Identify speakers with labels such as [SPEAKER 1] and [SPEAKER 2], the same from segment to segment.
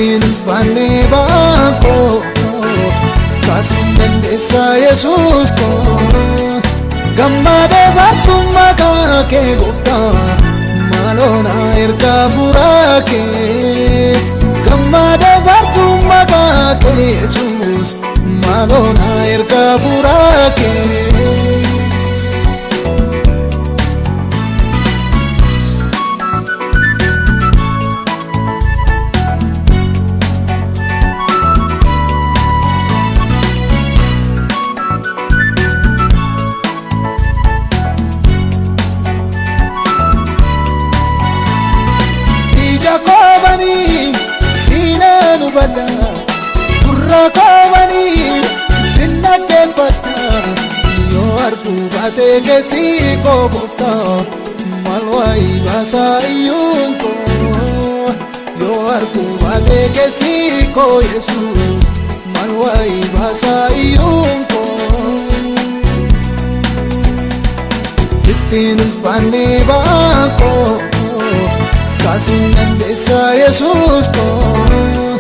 [SPEAKER 1] Sittiin ulfaannee ba'aan koo, kaasuun dandeessaa Yesuus koo. Gammadee baasuun maqaa kee gooftaa, maaloo na ergaa furaa kee. Gammadee baasuun maqaa kee Yesuus, maaloo na ergaa furaa kee. Ija koobanii siinaan hubadha, gurra koobanii sin dhaggeeffadha. Yoo arguu baatee keessi koo gooftaa, maal waayii baasaa iyyuun koo. Yoo arguu baatee keessi koo Yesuus, maal waayii baasaa iyyuun koo. Sittiin ulfaannee ba'aan koo, kaasuun dandeessaa Yesuus koo.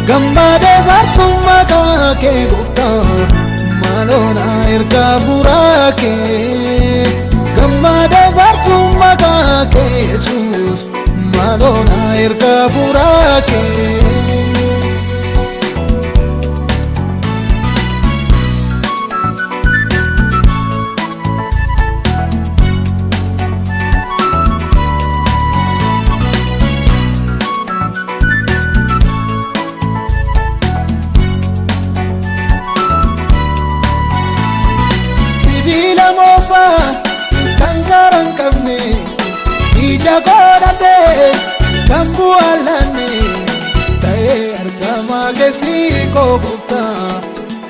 [SPEAKER 1] Gammadee baasuun maqaa kee gooftaa, maaloo na ergaa furaa kee. Gammadee baasuun maqaa kee Yesuus, maaloo na ergaa furaa kee. Sibiila moofaa kan gaara hin qabne, ija godhatees kan bu'aa laanne, ta'ee argamaa keessi koo gooftaa,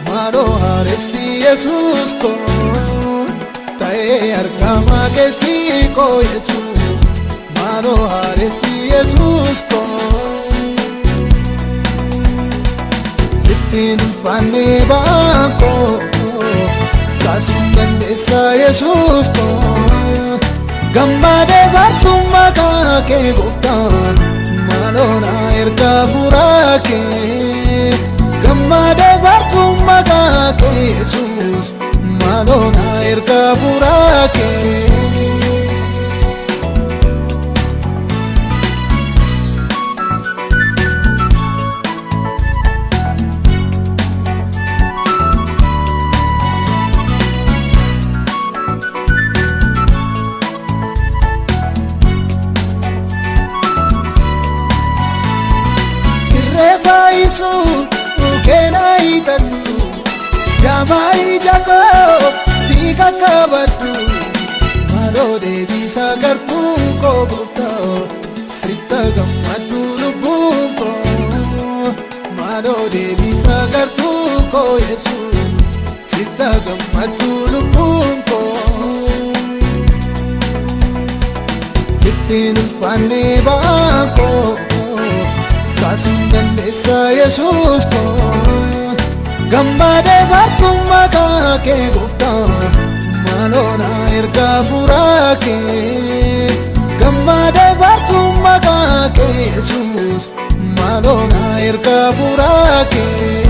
[SPEAKER 1] maaloo haaressi Yesuus koo. Ta'ee argamaa keessi koo Yesuus, maaloo haaressi Yesuus koo. Sittiin ulfaannee ba'aan koo, kaasuun dandeessaa Yesuus koo. Gammadee baasuun maqaa kee gooftaa, maaloo na ergaa furaa kee. Gammadee baasuun maqaa kee Yesuus, maaloo na ergaa furaa kee. Irree faayisuu keenaa hiixadhu, jaamaa ija koo tiika qabadhu. Maaloo deebisaa gartuu koo gooftaa, sitta gammaddu lubbuun koo. Maaloo deebisaa gartuu koo Yesuus, sitta gammaddu lubbuun koo. Sittiin ulfaannee ba'aan koo, kaasuun dandeessaa Yesuus koo. Gammadee baasuun maqaa kee gooftaa, maaloo na ergaa furaa kee. Gammadee baasuun maqaa kee Yesuus, maaloo na ergaa furaa kee.